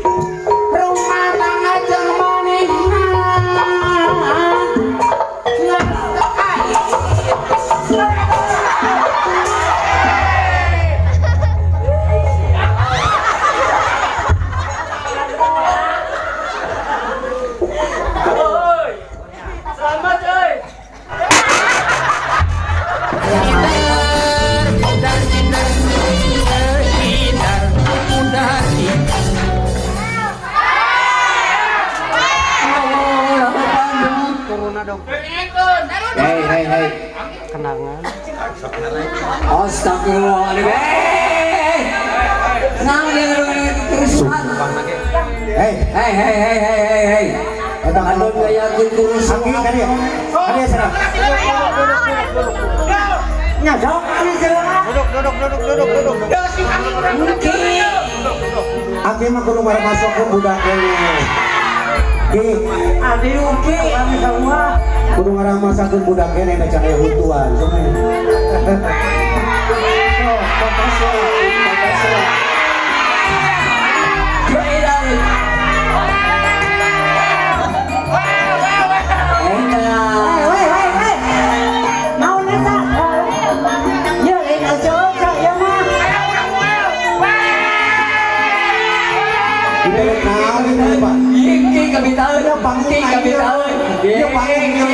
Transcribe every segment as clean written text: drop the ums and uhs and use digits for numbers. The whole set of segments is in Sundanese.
Rumah tangga jeung manehna. Selamat euy. Hei hei hei. Kenangan. Astagfirullahaladzim. Nah, kerusuhan. Hei hei hei hei hei hei. Anu ngayakeun kerusuhan. Aki ka dieu. Ka dieu sareng. Nya jauh kali sareng. Duduk duduk duduk duduk duduk. Aki mah kudu masuk budak keneh. Ki, adi uki semua kudu ngaramasakeun budak keneh da can aya hutuan. Oh, kontes lah, kontes lah. Mau neta? Ya, lain aja ya mah. Iki kami tahu, iki kami tahu. Iya, panggung.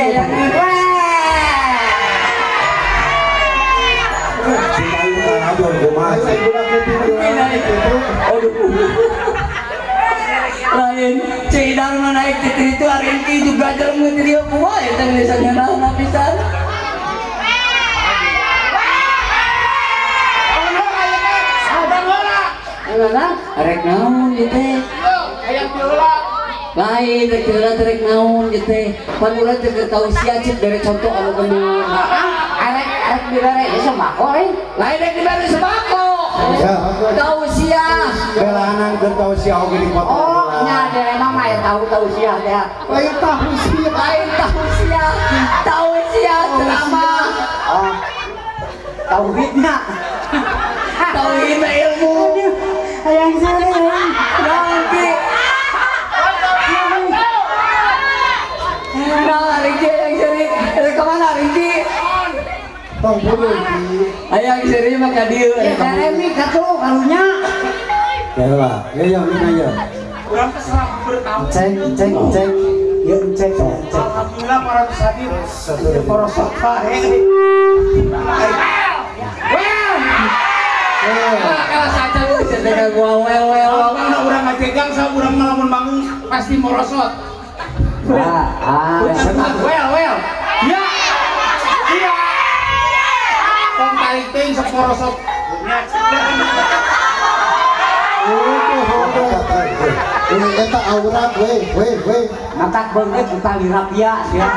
Lain Cidar mah naik titir itu hari ini juga jalan ngetir kumaha ya teh geus ngeunah pisan. Rek naon ieu teh? Hayang heula. Lain rek heula teh rek naon ieu teh. Pan urang teh keur tausiah cik bere contoh anu bener. Arek arek dibere sembako euy. Lain rek dibere sembako. Tausiah. Belahanan keur tausiah oge dipotong. Oh, nya dilema mah ya tahu tausiah teh. Lain tausiah. Lain tausiah. Tausiah ceramah. Oh. Tauhidna. Tauhidna ilmu. Hayang seureun. Naon ki? Nah, Ringki hayang seuri. Rek ka mana Ringki? Tong kudu Ki. Hayang seuri mah ka dieu. Ya remi katuh karunya. Ya lah, ya ya ini aja. Urang teh selama bertahun. Cek cek cek. Ya cek cek. Alhamdulillah para hadir. Para sofa hei. Kalau saja lu jadi gua wel wel. Kalau urang ngajegang sama urang mah lamun bangun pasti morosot. Ah, wel wel. Ya. Iya. Tong tarik teuing sok morosot. Ini eta aurat we we we. Matak beungeut ku tali rapia sia.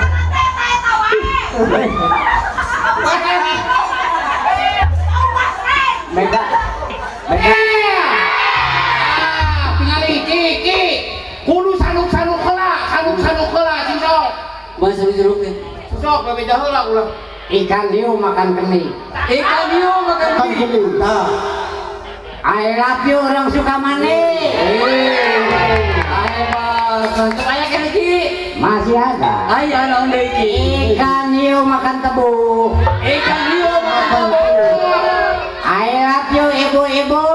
Mega mega. Tingali ki ki. Kudu sanuk-sanuk heula, sanuk-sanuk heula cing sok. Kumaha sanuk-sanuk teh? Sok bebeja heula ulah. Ikan hiu makan keni. Ikan hiu makan keni. Tah. I love you orang Sukamani. Hebat. Aya keneh ki? Masih ada. Aya naon deui ki? Ikan hiu makan tebu. Ikan hiu makan tebu. I love you ibu-ibu.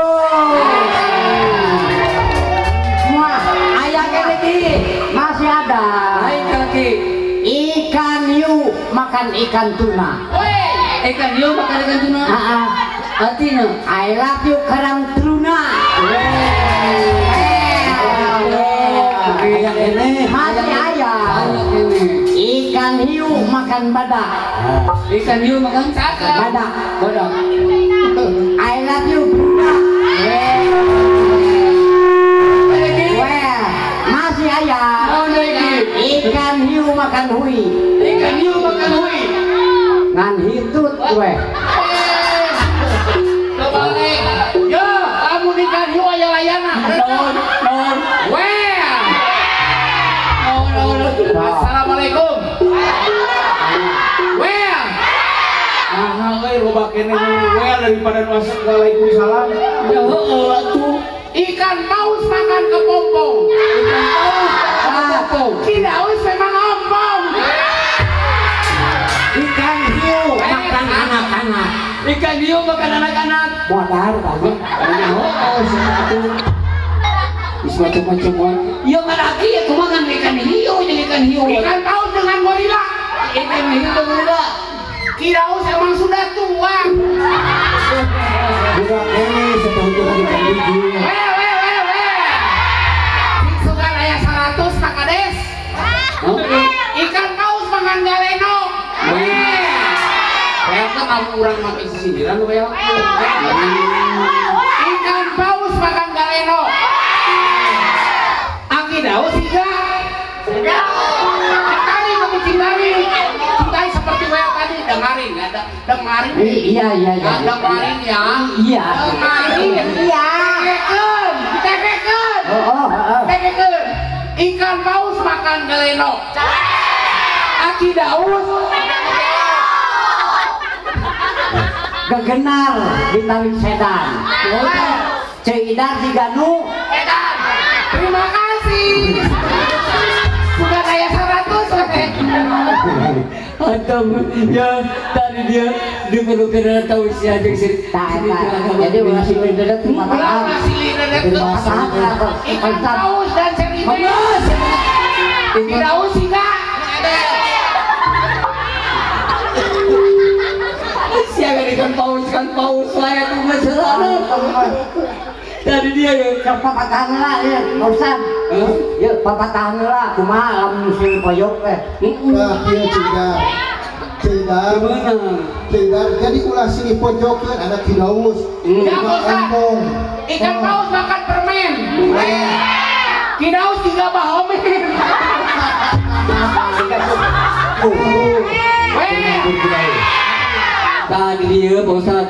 Semua. Aya keneh ki? Masih ada. Aya ki. Ikan hiu makan ikan tuna. Ikan hiu makan ikan tuna. Heeh. Artinya I love you karang truna. Masih aya. Ikan hiu makan badak. Ikan hiu makan badak. Badak. I love you budak. Well, masih aya. Ikan hiu makan hui. Ikan hiu makan hui. Ngan hitut weh. Kebalik. Ya, lamun ikan hiu aya layana. Naon, naon. Well. Naon, naon. Assalamualaikum. Well. Nah, euy loba keneh well daripada nu asup Waalaikumsalam. Ya heueuh atuh. Ikan paus makan kepompong. hiu makan anak-anak. Modar banget. Oh, atuh. Geus macam-macam wae. Ieu ngan aki ya kumaha ngan ikan hiu jeung ikan hiu. Ikan paus dengan gorila. Ikan hiu dengan gorila. Kidaus emang sudah tua. Budak ini setahun lagi ikan hiji. Weh. Sugan aya 100 Pak Kades. Ikan paus makan galeno. Kayaknya kamu urang make sisindiran lu ya. Ikan paus makan galeno. Aki Daus siga. Cintari kamu cintari. Cintai seperti wea tadi, dengarin ya, dengarin. Iya. Dengarin ya. Iya. Dengarin. Iya. Tekekeun. Oh. Tekekeun. Ikan paus makan galeno. Aki Daus gegenal ditarik setan. Ceu Idar diganu setan. Terima kasih. Sudah kayak 100 weh. Atau ya tadi dia diperlukan tahu si ajeng sini. Jadi ulah silih dedet ulah silih dedet ikan paus dan seri B. Tidak usah enggak. Siapa ikan paus saya tuh masalah. Tadi dia ya papatahan lah ya, Ustaz. Ya papatahan lah, kumaha lamun silih poyok teh. Nah, ieu Ceu Idar. Ceu Idar jadi ulah silih pojokeun anak Kidaus. Ya Ustaz. Ikan paus makan permen. Kidaus juga bahomin. Tadi dia Pak Ustaz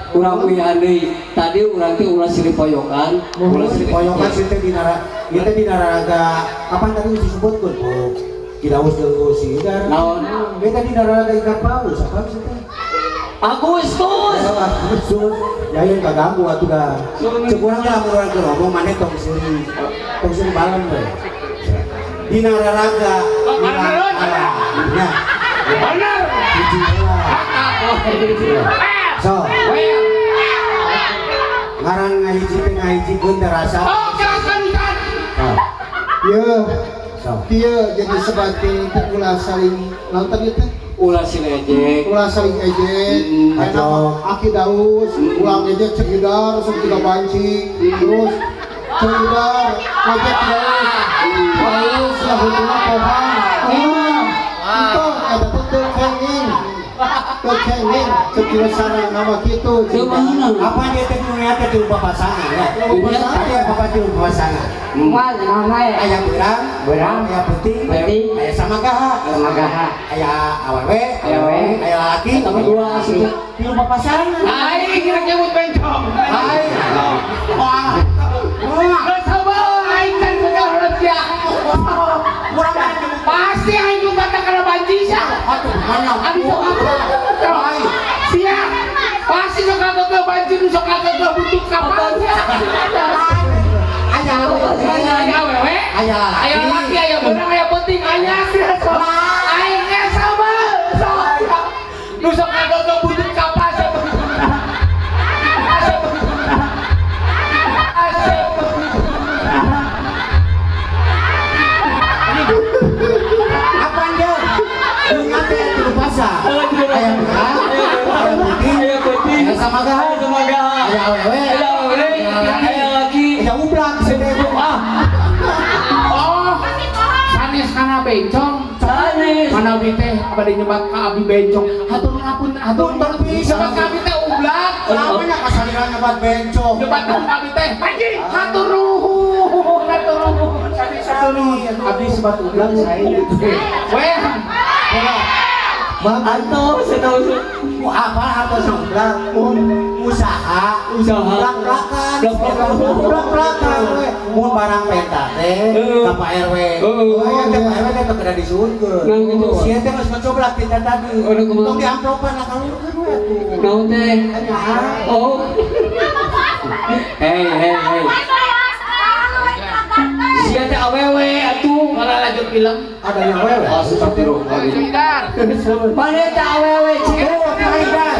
urang uihan deui. Tadi urang teh ulah silih poyokan, ulah silih poyokan sih teh dina ieu teh dina raraga kapan tadi disebutkeun? Oh, Kidaus jeung si Idar. Naon? Ieu teh dina raraga ikan paus, apa sih teh? Agustus. Agustus. Ya ieu kaganggu atuh dah. Ceuk urang lah mun urang ngomong maneh tong silih balem we. Dina raraga. Nya. Bener. So, ngaran ngahiji teh ngahijikeun teh rasa. Oh, jelaskan Ustaz. Yeuh. Kieu jadi sebagai teh ulah saling naon tadi teh? Ulah silih ejek. Ulah saling ejek. Enak Aki Daus, ulah ejek Ceu Idar, sok juga banci. Terus Ceu Idar ngejek Daus. Terus lah hutuna pohang. Entong eta teh teu kenging. Teu kenging cek sana nama kitu. Apa dia teh dunia teh tilu papasangan ya? Aya papa tilu papasangan. Moal naon wae? Aya beurang, aya peuting, aya samagaha, aya awewe, aya lalaki, tambah dua asup tilu papasangan. Aing kira nyebut bencong. Aing. Wah. Wah, sabar aing kan geus ya. Pasti aing juga tak kena banci sia. Atuh, mana? Abi sok sia. Pasti sok kagak banci nu sok kagak butuh kapan sia. Aya awewe, aya lalaki, aya beurang, aya penting, aya sia sok. Aing ge sabar. Sok. Nu sok kagak butuh kapan sia. Aya beurang, aya peuting, aya samagaha, aya awewe, aya laki, aya ublak sedeu ah. Oh, sanes kana bencong, sanes. Mana abi teh bade nyebat ka abi bencong. Hatur nuhun, hatur nuhun. Nyebat ka abi teh ublak. Lamanya kasaliran nyebat bencong. Nyebat ka abi teh. Hatur nuhun, hatur nuhun. Sami-sami. Abdi sebat ublak saya. Weh. Atau setahu apa atau sebelah usaha belak-belakan belak-belakan mun barang penta teh ka Pak RW oh teh Pak RW teh teu disuhunkeun sia teh geus ngacoblak tina tadi tong diamplopan lah kalurkeun we atuh naon teh oh hei hei hei sia teh awewe atuh malah lanjut film ada yang awewe astagfirullahaladzim mana teh awewe cik oh Pak Idar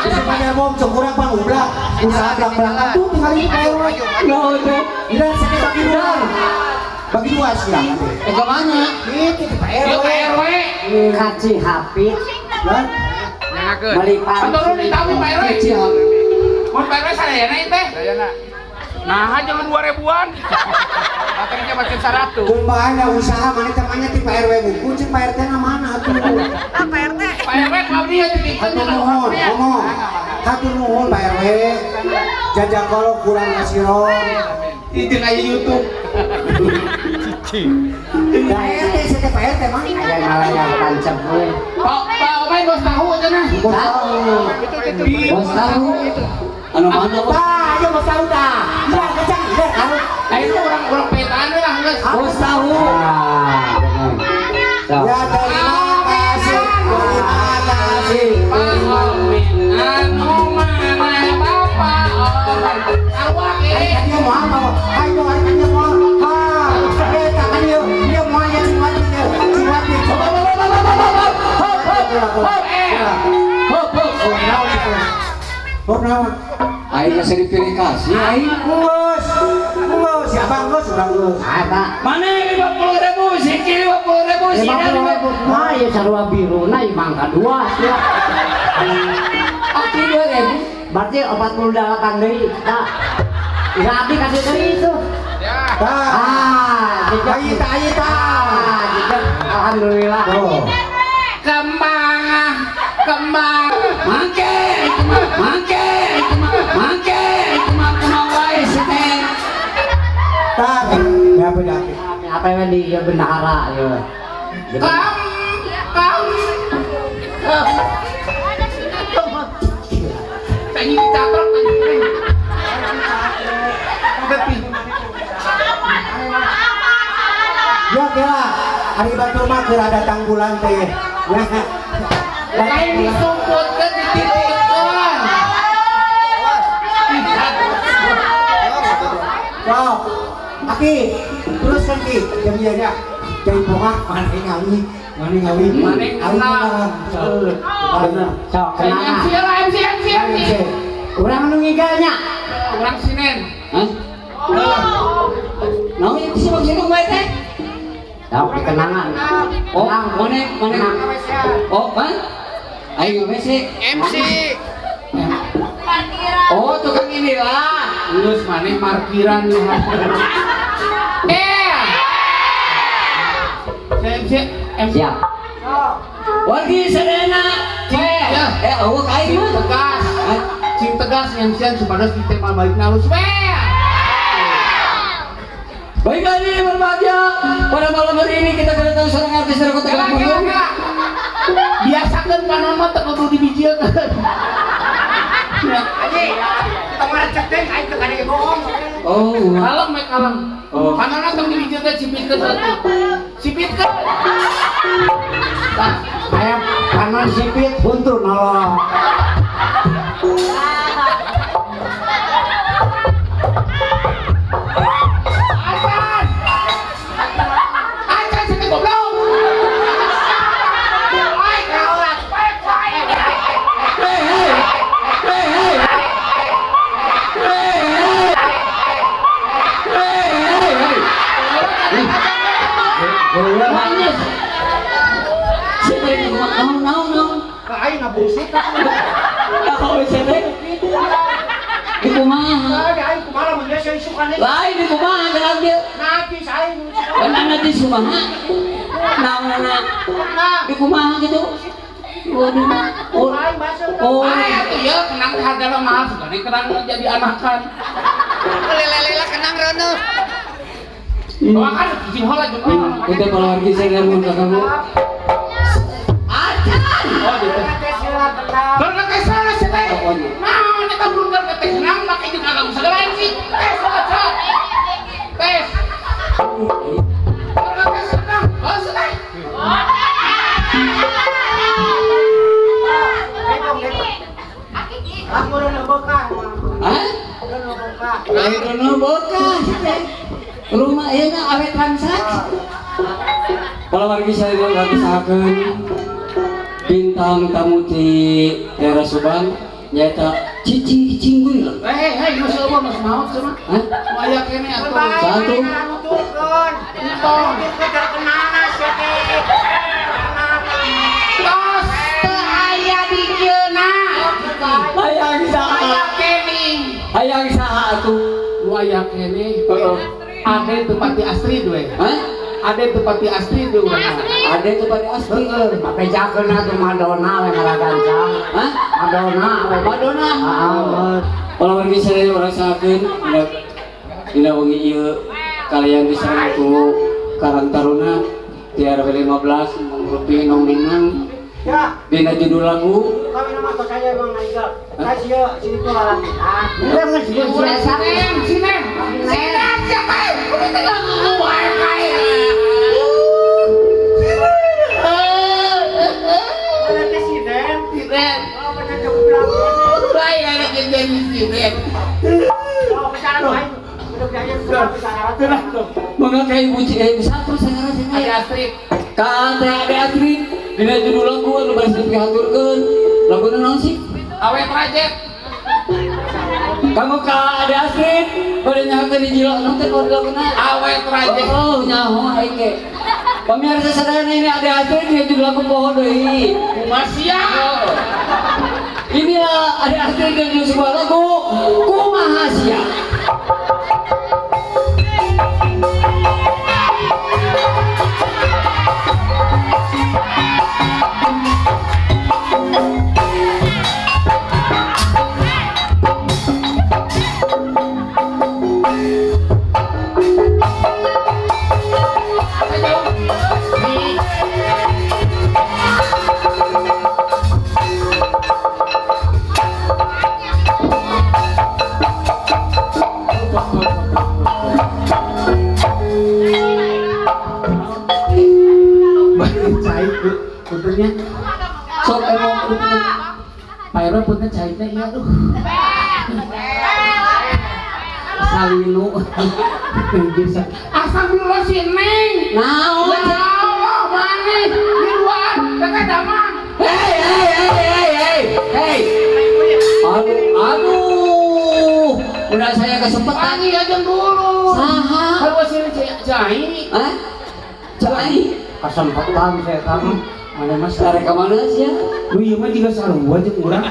Bisa bayar bom cek urang pan ublak. Usaha blak-blakan tuh tinggal ini Pak RW. Naon teh? Udah sakit bagi dua. Bagi dua sih. Ke mana? Itu Pak RW. Pak RW. Kaci hapit. Nyangakeun. Beli panci. Turun ditawi Pak RW. Kaci hapit. Mun Pak RW sadayana ieu teh. Sadayana. Nah, jangan 2000-an. Baterainya makin 100. Kumaha usaha mana temannya ti Pak RW buku cek Pak RT na mana atuh. Pak RT. Pak RW abdi ya titipkeun. Hatur nuhun, ngomong. Hatur nuhun Pak RW. Jajang kalau kurang kasiron. Itu aya YouTube. Cicing. Pak RT sete Pak RT mah. Aya malah tancep we. Pak Omen bos tahu cenah. Bos tahu. Bos tahu. Anu mana bos? Tah, ieu bos tahu tah. Ya, kecang, ya, tahu. Ayo urang-urang petaan we lah geus. Bos tahu. Ya, terima kasih. Terima kasih. Pak Omen anu mana Bapak Omen. Awak eh. Dia mau apa? Ayo hari dia mau. Ha. Eh, tangan dia. Dia mau aja cimati dia. Cimati. Hop hop. Hop hop. Hop naon? Aing geus dipilih kasih aing. Geus. Geus, si abang geus urang geus. Eta. Mana 50.000, siki 50.000, sina 50.000. Mah ieu sarua biruna ieu mangka dua sia. Aki 2.000. Berarti 48 deui. Tah. Ira abdi kasih deui itu. Ya. Tah. Ah, jejak. Ayi tah, ayi tah. Ah, jejak. Alhamdulillah. Oh. Kembang, kembang. Mangke, mangke, mangke, kumaha kumaha wae si teh. Tah, ya beda. Apa yang di ya bendahara ya. Kam, kam. Canyi dicatrok tadi. Ya kira, hari batur mah keur datang bulan teh. Ya. Lain disumputkeun dititipkeun. Wow. Aki, terus kan Ki, jadi ya jadi bongah mana ngawi, mana ngawi, mana kenal. Bener. Sok kenal. MC lah, MC MC MC. Urang nu ngigalnya. Urang sinen. Hah? Naon ieu sih maksudna kumaha teh? Sok dikenangan. Oh, mana mana? Oh, kan? Aing WC. MC. Oh, tukang inilah. Geus maneh parkiran lu. Eh. MC MC. Siap. Wargi sadayana. Eh, eueuh ka aing mah. Tegas. Cing tegas MC-an supados di tema balik halus. Baik kali berbahagia pada malam hari ini kita kedatangan seorang artis dari kota Bandung. Biasakeun panon mah teu kudu dibijilkeun. Aji, kita ngarecek deh, aing teu kadenge bohong. Oh, kalem we kalem. Oh. Panonna tong dibijilkeun sipitkeun satu. Sipitkeun. Tah, aya panon sipit huntu nolong. Acan. Acan sih goblok. Aing ngabusit. Naon sih teh? Di kumaha? Aing kumaha mun geus isukan. Lain di kumaha dengan dia? Najis aing. Kan najis kumaha? Naonna? Di kumaha gitu? Waduh. Oh, oh, atuh ya kenang hargana mahal sugane kenang jadi anakan. Lela-lela kenang rono. Bawa kan cicing heula jeung. Udah kalau wargi saya ngomong ka kamu. Acan. Oh gitu. Burger teh sana sih teh. Naon eta burger teh kenang make jeung agak segala sih. Tes aja. Tes. Burger teh senang. Oh teh. Aku udah boka. Hah? Udah boka. Udah boka sih teh. Rumah ieu na awet transaksi. Kalau wargi saya lagi sahakeun bintang tamu di daerah Subang Nyaeta Cici Cingguy lah. Hei, nu seueuh mah maot cenah. Hah? Nu aya keneh atuh. Satu. Nuturkeun. Entong. Nuturkeun terkenalna sia teh. Tos teu aya di dieuna. Hayang saha? Aya keneh. Hayang saha atuh? Nu aya keneh. Heeh. Ade Tepati Astrid we. Hah? Ade Tepati Astrid we urang. Ade Tepati Astrid. Heeh, papejakeun atuh Madonna we ngaragancang. Hah? Madonna we. Madonna. Heeh. Kalau bisa urang sakeun dina wengi ieu kalian diserang ku Karang Taruna di RW 15 mengrupi nong ninang. Ya. Dina judul lagu kami nama saya Bang Naigel. Saya sini tuh lalang. Udah geus biasa. Sinem, sinem. Sinem siapa? Udah teh lagu wae kae. Ada teh sinem. Sinem. Oh, bener cukup bilang. Lain anak jadi sinem. Oh, bicara lain. Udah bicara. Mangga ka ibu satu sangaran Ade Astrid. Ka teh Ade Astrid dina judul lagu anu bari dihaturkeun. Laguna naon sih? Awet Rajet. Kamu ka Ade Astrid bade nyahokeun hiji lagu teh kudu laguna Awet Rajet. Oh, nyaho aing ge. Pamirsa sadayana ini Ade Astrid dina judul lagu poho deui. Kumaha sia? Inilah Ade Astrid dan sebuah lagu Kumaha Sia. Puntennya sok emang Pak RW punten caitnya iya tuh salinu astagfirullah si Neng naon ya Allah maneh di luar kakak damang hei hei hei hei hei aduh aduh udah saya kesempatan pagi aja dulu saha kalau sini cai hah cai kesempatan saya kamu mana mas tarik ke mana sih ya? Lu iya mah juga sarua jeung urang.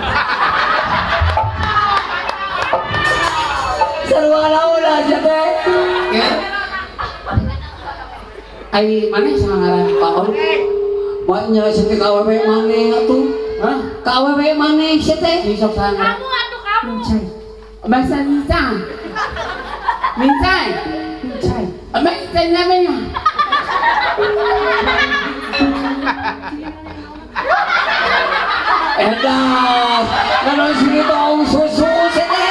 Sarua laun aja teh. Ya. Ai maneh sangaran Pak Om. Wah nya sia teh ka awewe maneh atuh. Hah? Ka awewe maneh sia teh. Sok sangaran. Kamu atuh kamu. Bahasa Mincang. Mincang. Mincang. Mincang namanya. Edas, kalau sini tahu susu sini.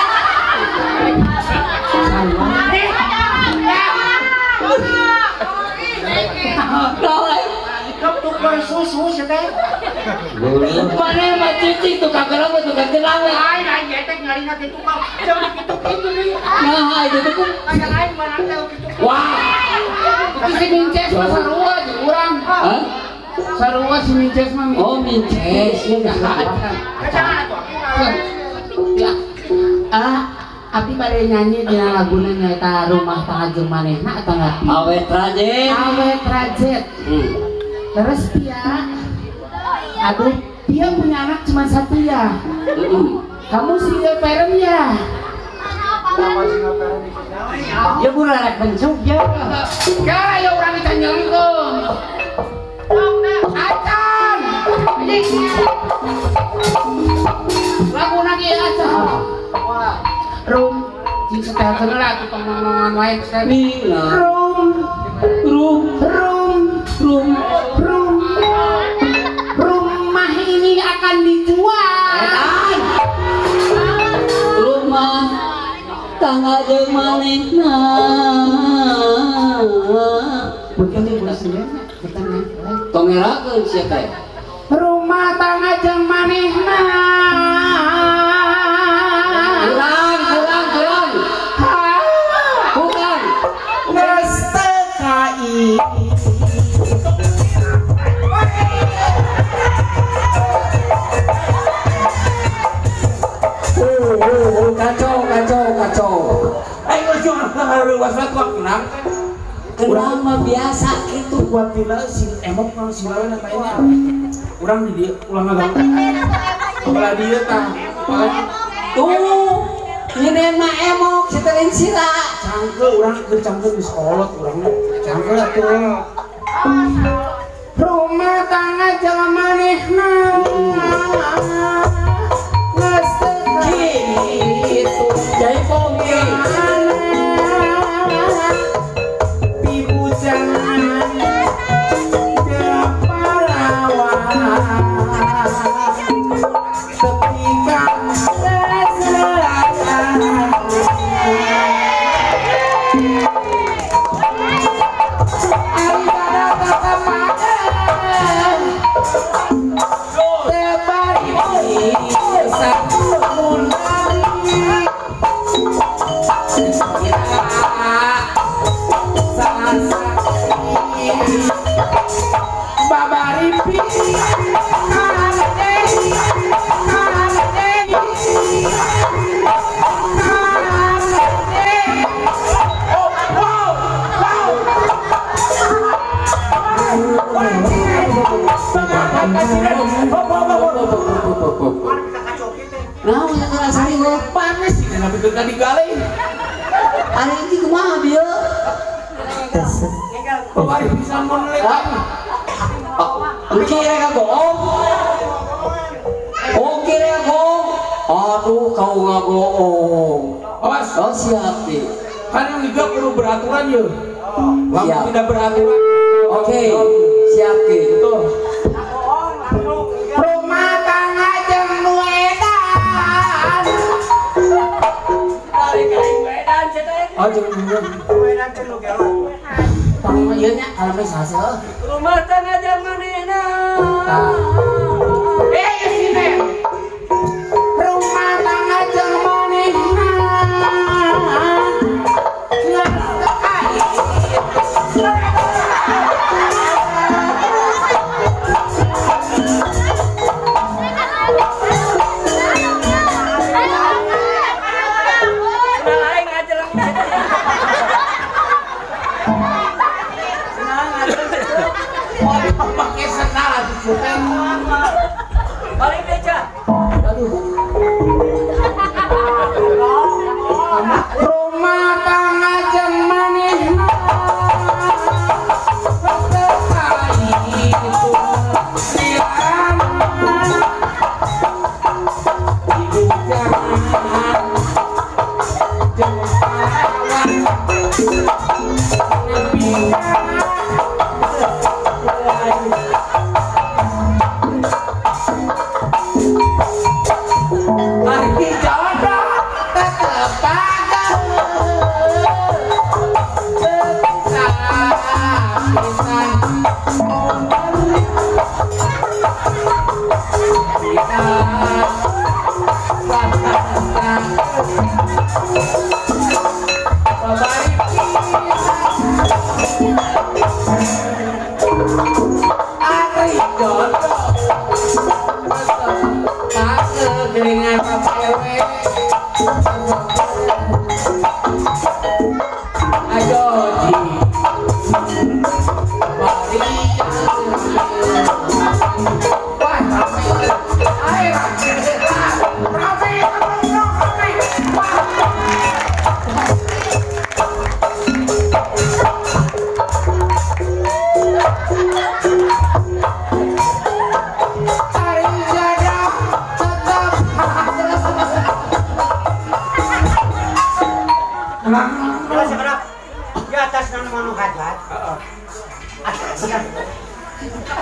Tukar susu sini. Mana mah cici tukang kenapa tukang kenapa? Lain lain ya teh ngarina teh tukang. Jangan gitu-gitu nih. Nah itu tuh. Kayak lain mana teh gitu. Wah. Itu si Minces mah sarua jeung urang. Hah? Sarua si Minces mah. Oh Minces. Ya. Ah, abdi bade nyanyi dina laguna nyaeta Rumah Tangga Jeung Manehna atanapi. Awet Rajet. Awet Rajet. Terus Pia. Aduh, Pia punya anak cuma satu ya. Kamu single parent ya? Ya bu rarek bencuk ya. Kala ya urang dicanjelengkeun. Acan. Lagu lagi acan. Rum, cing setelkeun lah tuh pengomongan wae sekali. Rum, rum, rum, rum, rum. Rumah ini akan dijual. Rumah tangga jeung manehna. Tong ngerakeun sia teh. Rumah tangga jeung manehna. Kurang, kurang, kurang. Kurang. Geus teu kai. Berwaspada tukang kenang. Kenang mah biasa gitu. Kuat tila si emok kalau si lawan apa ini? Urang di dia ulang lagi. Kepala dia tah. Tuh, ini mah emok setelin sila. Cangkel urang keur cangkel geus kolot urang. Cangkel atuh. Rumah tangga jangan manehna. Geus kitu. Jadi pogi. Nah, rasanya gue panas sih, kenapa itu tadi galai? Hari ini kumaha bieu? Bari bisa monlek. Oke, reka bohong. Oke, reka bohong. Aduh, kau nggak bohong. Awas. Oh, siap nih. Kan juga perlu beraturan ya. Waktu tidak beraturan. Oke, siap nih. Betul. Rumah tangga jeung nu edan. Oh, jeung nu edan teh nu gelo. Tong mah ieu nya alamna saha. Rumah tangga jeung manehna. Eh, sini. Rumah tangga jeung manehna. Balik deh, Ca. Aduh. Rumah tangga jeung manehna.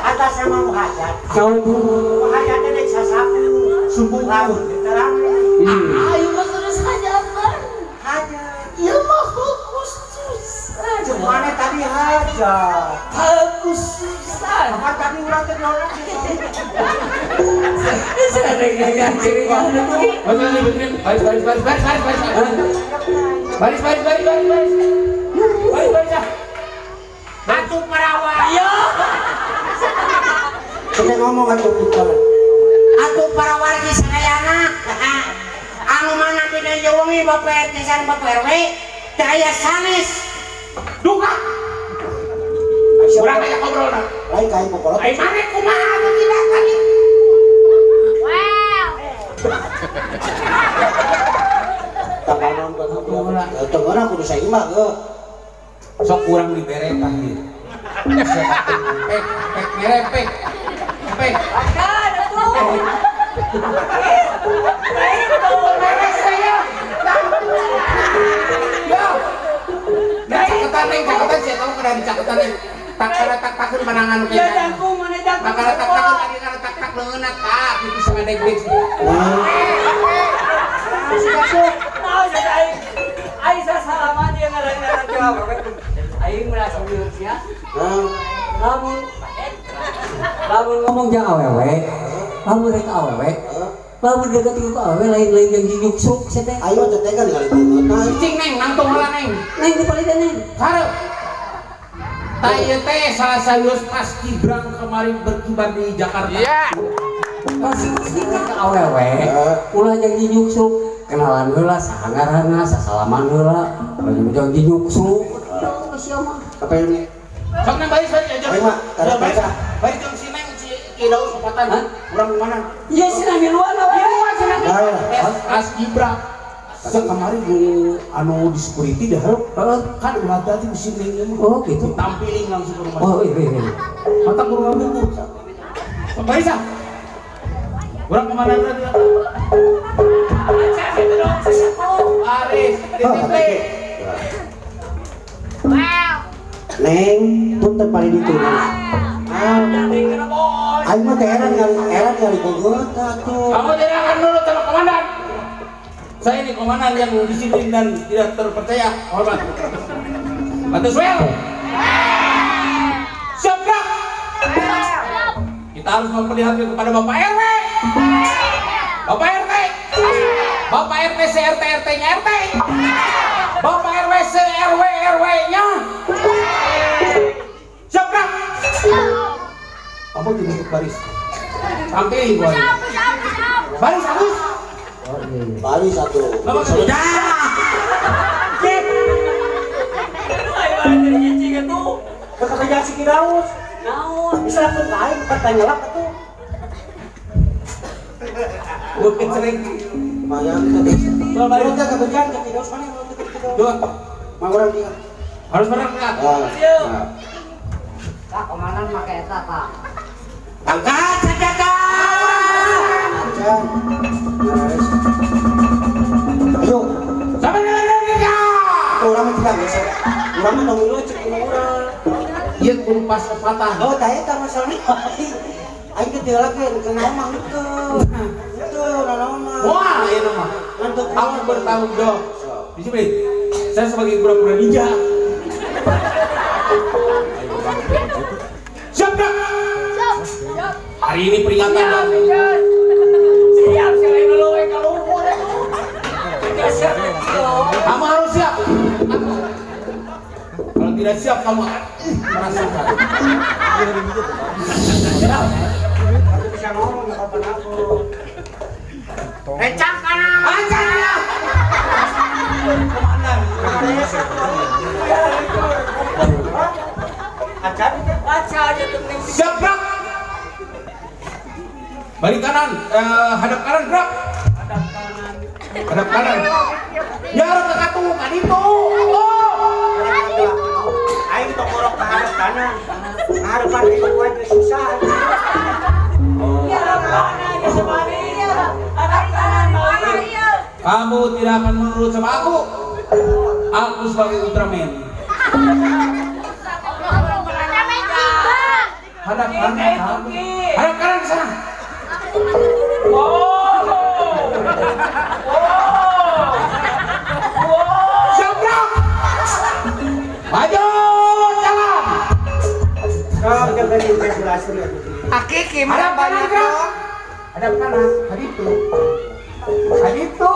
Atas nama nu hajat. Hajatnya naik sasapu, subuhan, terang. Ayo mah terus hajat mah. Hajat. Iya mah khusus. Cuma tadi hajat. Khususan. Apa tadi urang teh orang Baris, baris, baris, baris, baris, baris, baris, baris, baris, baris, baris, baris, Atuh parawan. Iya. Kita ngomong atuh kita. Atuh parawargi sadayana. Anu mana dina wengi Bapak RT sareng Bapak RW. Teu aya sanes. Duka. Urang aya ngobrolna. Lain ka aing kokolot. Ai maneh kumaha atuh tindakan ieu? Wow. Tanggalan tenggeuna kudu saimbang heuh. Sok kurang dibere tah ieu. Pek pek mere pek. Pek. Akan atuh. Beres saya. Ya. Nah, caketan neng, caketan saya tahu kada dicaketan neng. Tak kada tak takun panangan nu Ya jangkung mana jangkung. Tak kada tak takun tadi kada tak tak leungeunna tak kitu samedeg-deg. Naon sia aing. Aing sasalaman ieu ngaran-ngaran jawab. Aing merasa miuk sia. Lamun lamun ngomong jeung awewe, lamun rek awewe, lamun deket ku awewe lain-lain jeung jinyuksuk sia teh. Ayo teh teh kan kali beungeut. Cicing neng, nangtung heula neng. Neng dipalih neng. Hareup. Tah ieu teh salah sawios paskibrang kemarin berkibar di Jakarta. Iya. Pasti ka awewe, ulah jeung jinyuksuk, kenalan heula saha ngaranna, sasalaman heula, lamun jeung jinyuksuk. Sia mah. Apa ini? Sok neng baris baris aja. Ayo mah, tarik baris. baca. Baris jeung si neng si Ki Daus sopatan. Urang mana? Iya si nang miluan awewe. Miluan si nang. Paskibrang. Kemarin lu anu di security dah kan ulah tadi si neng Oh gitu. Tampilin langsung ke rumah. Oh iya iya. Mata ke rumah buku. Baris ah. Urang kemana tadi? Baris, titik. Wow. Neng, punten paling ditu. Aing mah teh heran kali beungeut atuh. Kamu tidak akan nurut sama komandan. Saya ini komandan yang disiplin dan tidak terpercaya. Hormat. Batas well. Siap gerak. Kita harus memperlihatkan kepada Bapak RW. Bapak RT. Bapak RT CRT RT-nya RT. Bapak RW CRW RW-nya. Siap gerak. Kamu tidak ikut baris. Tampil boy. Baris Agus. Baris satu. Dah. Cip. Ayo dari cicing atuh. Kekejaan si Kidaus. Naon? Bisa pun lain pertanyaan lah atuh. Bukit sering. Lumayan tadi. Baris teh kekejaan ke Kidaus mana yang ke Kidaus? Dua. Mang urang dia. Harus bareng enggak? Iya. Kak, komandan make eta, Pak. Angkat senjata. Ayo. Sampai ya. Urang mah tidak biasa. Urang mah tong milu cek urang. Ieu kudu pas patah. Oh, tah eta masalahna. Aing teh teu lagi kenal mah henteu. Henteu nanaon mah. Wah, ieu mah. Aku bertanggung jawab. Di sini. Saya sebagai pura-pura ninja. Siap, gerak. Siap. Hari ini peringatan. Siap, siap dulu we ka luhur atuh. Kamu harus siap. Kalau tidak siap kamu akan merasakan. Siap. Aku bisa ngomong enggak apa-apa aku. Rencang kanan. Rencang kanan. Komandan. Acan aja tuh neng. Siap gerak. Balik kanan, hadap kanan gerak. Hadap kanan. Hadap kanan. Ya harus ke katu, kan itu. Oh. Aing tokorok ke hadap kanan. Harapan itu aja susah. Ya hadap kanan ya sebaliknya. Hadap kanan mau. Kamu tidak akan menurut sama aku. Aku sebagai Ultraman. Hadap kanan. Hadap kanan ke sana. Wow. Wow. Siap gerak. Maju jalan. Kau jangan dijelasin. Aki mana banyak dong. Hadap kanan. Hadap itu. Hadap itu.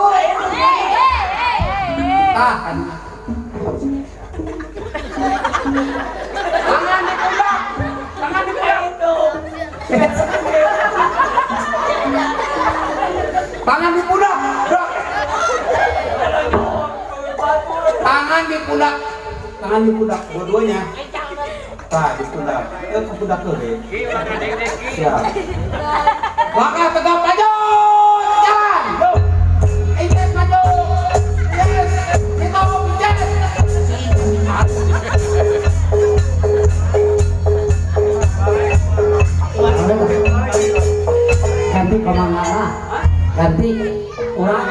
Tahan. Tangan di pundak. Tangan di pundak itu. Tangan di pundak. Gerak. Tangan di Tangan di pundak dua-duanya. Tah di pundak. Ke pundak tuh deh. Siap. Langkah tegap maju. Jalan. Go. Yes, maju. Yes. Kita mau yes. Ganti komandana. Ganti urang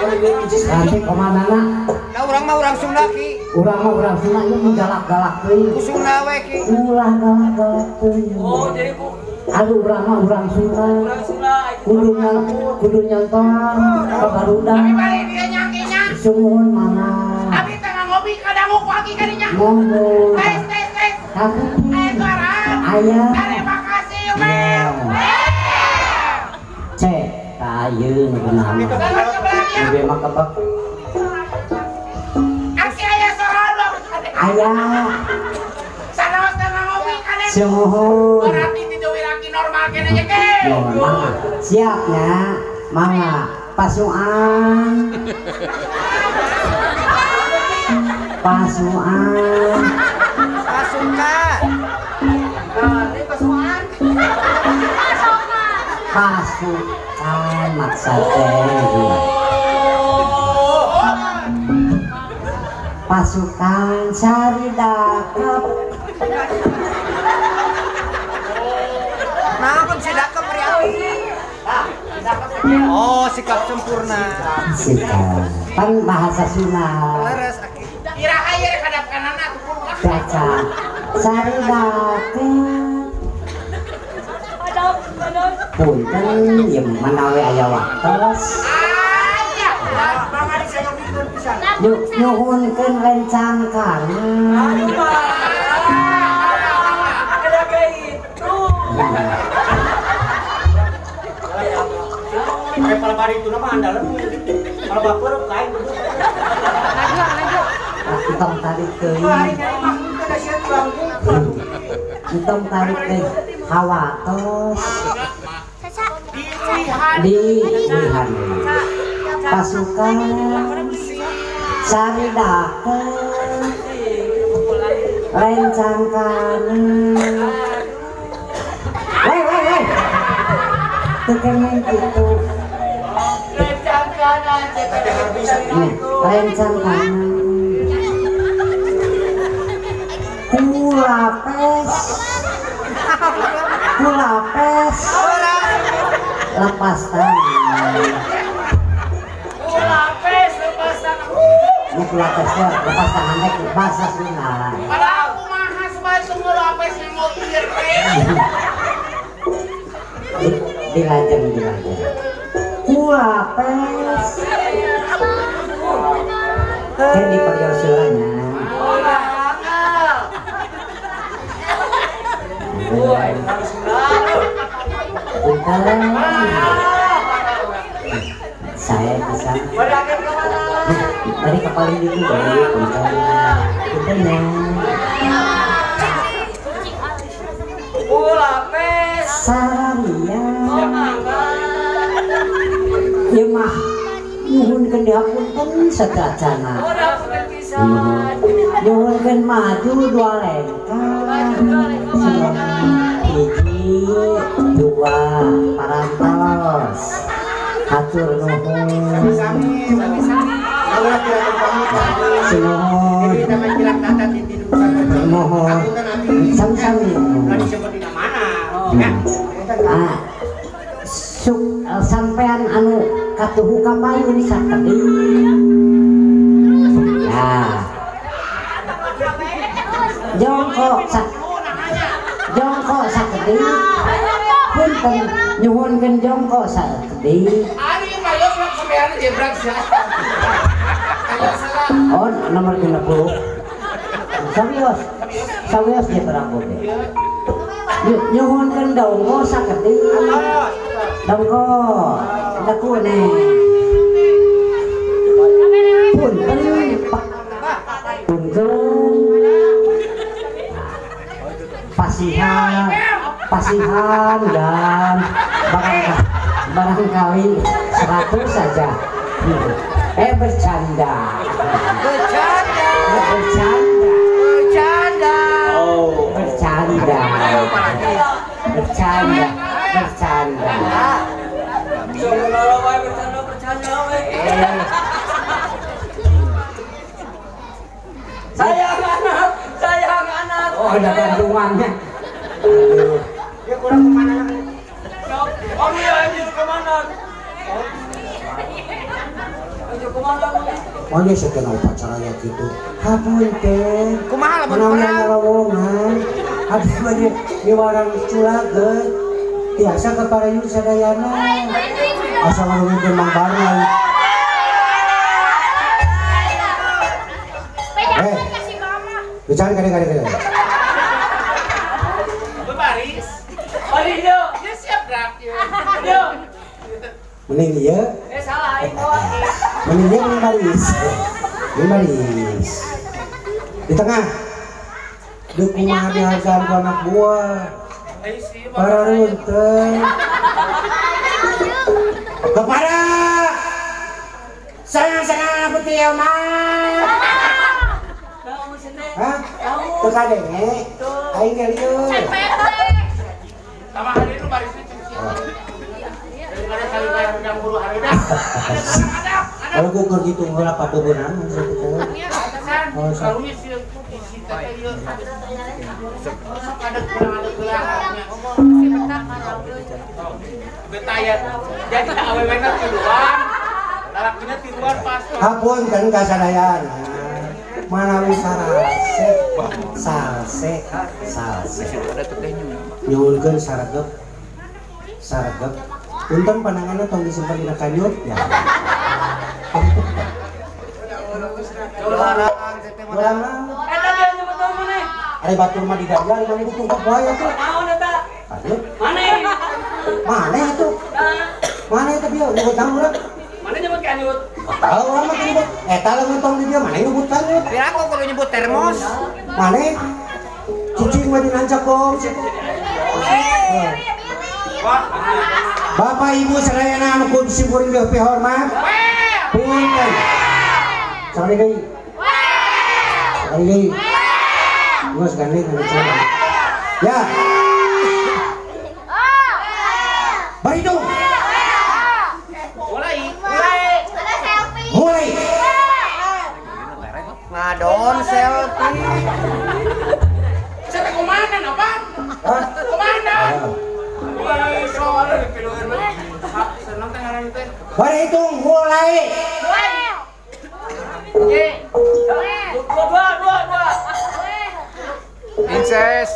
ganti komandana. Nah urang mah urang Sunda ki. Urang mah urang Sunda ieu galak-galak teuing. Ku Sunda we ki. Ulah galak-galak teuing. Oh, jadi ku aduh urang mah urang Sunda. Urang Sunda kudu nyontor ka barudak. Abi balik dia nyangkinya. Sumuhun mana. Abi tengah ngopi kadangu ku aki ka dinya. Monggo. Tes tes tes. Aya. Terima kasih Mel. Cek, ayeuna nu beunang. Ieu mah kebek. Aki aya sorangan Aya. Sanaos tengah ngopi kade. Sumuhun. Berarti ti wiraki normal kene nya ke. Mangga. Siap nya. Mangga. Pasukan. Pasukan. Pasukan. Ini pasukan. Pasukan maksa teh. Pasukan cari dakep. Nah, pun si dakep Riawi. Oh, sikap sempurna. Sikap. Pan bahasa Sunda. Leres aki. Iraha ieu kadap kanana tuh kudu. Caca. Cari dakep. Punten ieu manawi aya waktos. Nyuhunkeun rencang kanan. Ada kayak itu. Kayak palabari itu nama andalan. Kalau baper kain betul. Entong tarik teuing. Entong tarik teuing hawatos. Dilihan. Pasukan cari dapet rencang kanan. Woi woi woi. Tekenin itu. Rencang kanan. Rencang kanan. Kulapes. Kulapes. Lepas tangan. Kulapes lepas tangan. Ini kulapesnya lepas tangan teh bahasa Sunda. Padahal kumaha supaya sumur apes yang mau ieu teh. Dilajeng dilajeng. Kulapes. Kan di periosulanya. Saya bisa. Tadi kepala itu dari punten. Puntennya. Kulapes. Saria. Ieu mah nyuhunkeun dihapunten sadacana. Nyuhunkeun maju dua lengkah. Hiji, dua, parantos. Hatur nuhun. Sinuhun. Mohon. Sami-sami. Ah, suk sampean anu katuhu ka payun sakedik. Nah. Jongkok sak jongkok sakedik. Punten nyuhunkeun jongkok sakedik. Ari mayo sampean jebrak sia. Oh, nomor 60. Sawios. Sawios jebrak oge. Nyuhunkeun dongko sakedik. Dongko. Dakune. Punten punten. Pasihan, pasihan dan barangkali 100 saja. Bercanda. Bercanda. Bercanda. Bercanda. Oh, ada gantungannya. Aduh. Ya kurang kemana? Oh iya, anjir kemana? Anjir kemana? Mana sekian upacaranya gitu. Hapunten. Kumaha lamun perang? Lowongan. Abdi bade miwarang culageut. Biasa ke parayun sadayana. Asa ngalungkeun Mang Barnal. Bicara kade. Berbaris. Baris yo. Ya siap gerak. Yo. Mending ieu. Eh salah aing bawa. Mending ieu mending baris. Mending baris. Di tengah. Deuk kumaha dihargaan ku anak buah. Para runten. Kepada sayang-sayang putih mah. Hah? Teu kadenge. Aing ge lieur. Sama hari itu barisnya cing sia. Daripada saling bayar hudang buru hareudah. Kalau gua keur kitu heula pabebeunang sakitu teh. Oh, karunya sieun ku isi teh ieu. Sok ada kurang ada geulahnya. Betaya. Jadi awewena tiluan. Lalakina tiluan pas. Hapunten ka sadayana. Manawi sarase salse salse nyuhunkeun saregep saregep punten pandanganna tong disimpen dina kanyut ya. Urang eta dia nyebut maneh ari batur mah di daya ari maneh ditungkap wae atuh naon eta kanyut maneh maneh atuh maneh eta bieu nyebut naon urang maneh nyebut kanyut. Tahu orang mah nyebut eta leungeun tong di dieu maneh nyebut kanyut. Pira kok kudu nyebut termos. Maneh cicing mah dinancap gong situ. Bapak Ibu sadayana anu ku simkuring pihormat. Punten. Sakali deui. Sakali deui. Geus gandeng anu coba. Ya. Berhitung. Mulai. Ngadon selfie. Saya kemana, apa? Kemana? Berhitung mulai. Dua, dua, dua. Princess.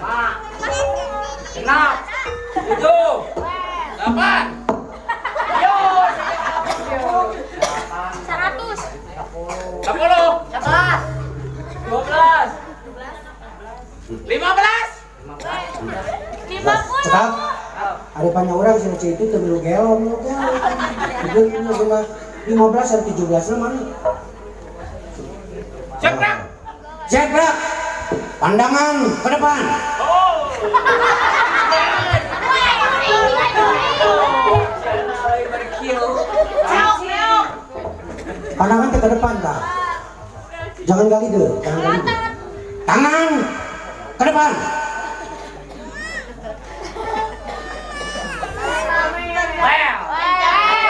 5, 6, 7, 8. 100. 10, 11, 12, 15, 50. Cekap. Ada banyak orang sih ngece itu teu milu gelo, milu gelo. Itu 15 sampai 17 lah mana? Jebrak. Jebrak. Pandangan ke depan. Oh. Pandangan ke depan tak? Jangan gali dulu, jangan gali dulu. Tangan ke depan.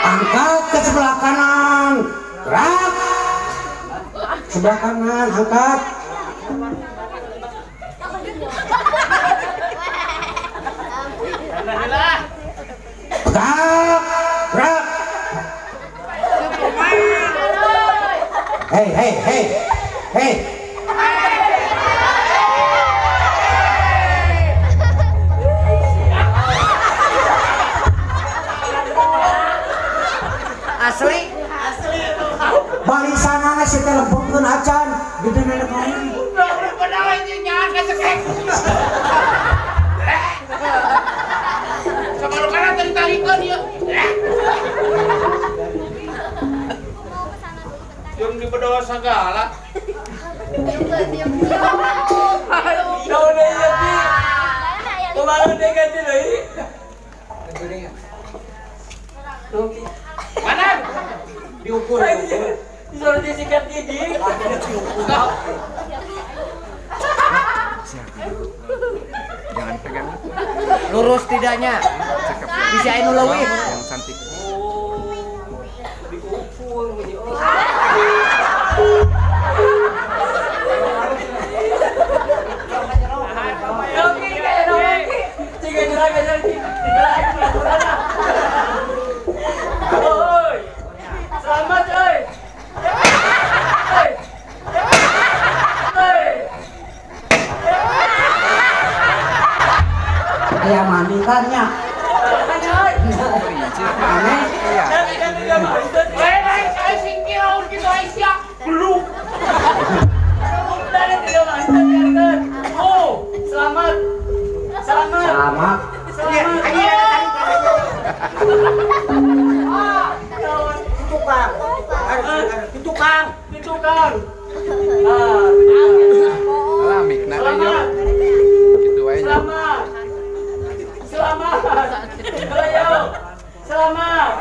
Angkat ke sebelah kanan. Gerak. Sebelah kanan, angkat. Tegak. Gerak. Hei, hei, hei. Hei. Asli. Barisanana si teh lempengkeun acan, gede nenek kamu. Udah padahal ini nyahan kacekek. Sama lu kana tadi talikeun ieu. Jeung dibedol sagala. Naon deui Ti? Kumaha deui ganti deui? Mana? Diukur. Disuruh disikat gigi. Jangan pegang. Lurus tidaknya. Bisa anu leuwih. Yang cantik. Oh. Diukur Aya mandi kan nya. Aneh. Belum. Oh, selamat. Selamat. Selamat. Selamat. Tukang. Tukang. Tukang. Alamik nak ayo. Gitu aja. Selamat. Selamat. Ayo. Selamat.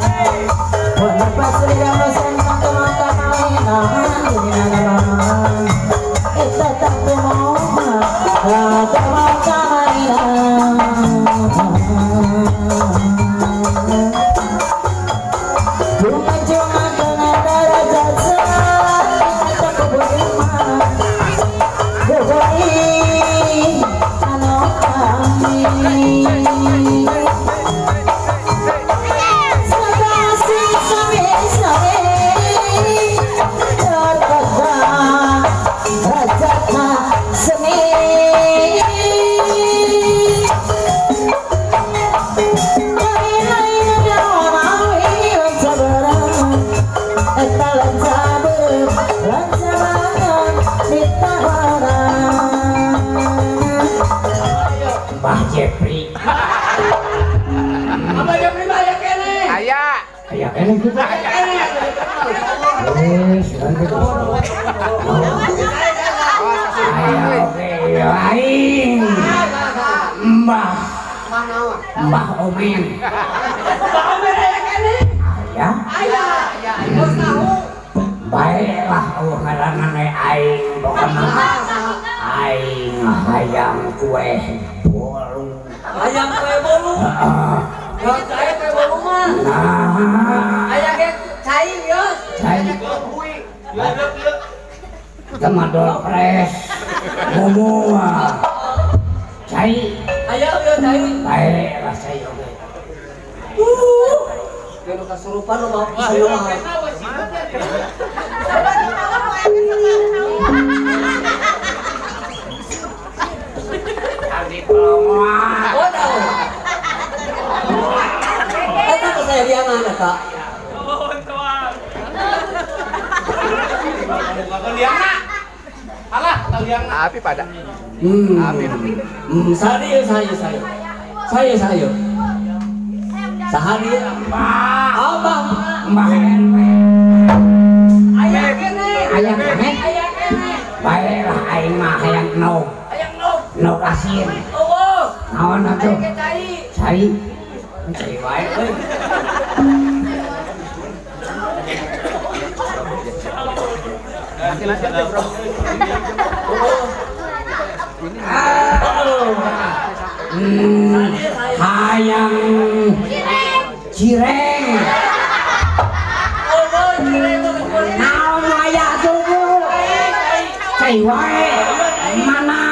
Hey. keneh kitu. Aing Mbah Mbah Omen. Mbah Omen aya keneh. Aya. Aya. Bos tahu. Baiklah eueuh ngaranna aing pokona aing hayang kue bolu. Hayang kue bolu. Heeh. Cai kue bolu mah. Nah. Aya ge cai ieu. Cai. Temadol pres. Momo. Cai. Aya ieu cai. Baiklah cai oge. Geus kasurupan lo mau saya mah. Abdi pelongoan. Oh tahu. Eta ke saya dia mana kak? Alah, liangna. Api pada. Api. Saya saya. Saha dia? Abah. Mbah RW. Aya keneh. Aya keneh. Aya keneh. Baiklah aing mah hayang nog. Hayang nog. Nog asin. Eueuh. Naon atuh? Cai. Cai. Cai wae euy. Hayang cireng. Naon aya tuh? Cai wae. Mana?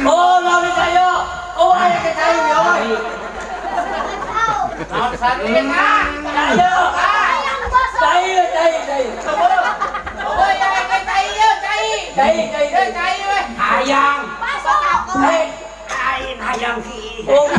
Oh, naon cai? Oh, aya ke cai euy. Naon sari Cai. Cai, cai, cai. Oh, ya ke cai ieu, cai. Cai, cai, cai we. Hayang. Cai. Aing hayang ki. Oh.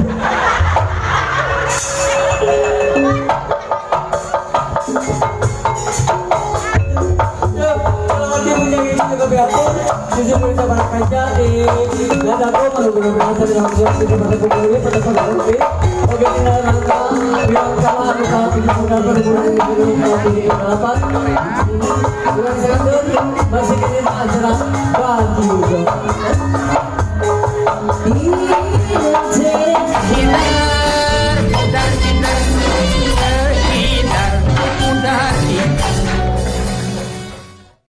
Masih ini acara baju.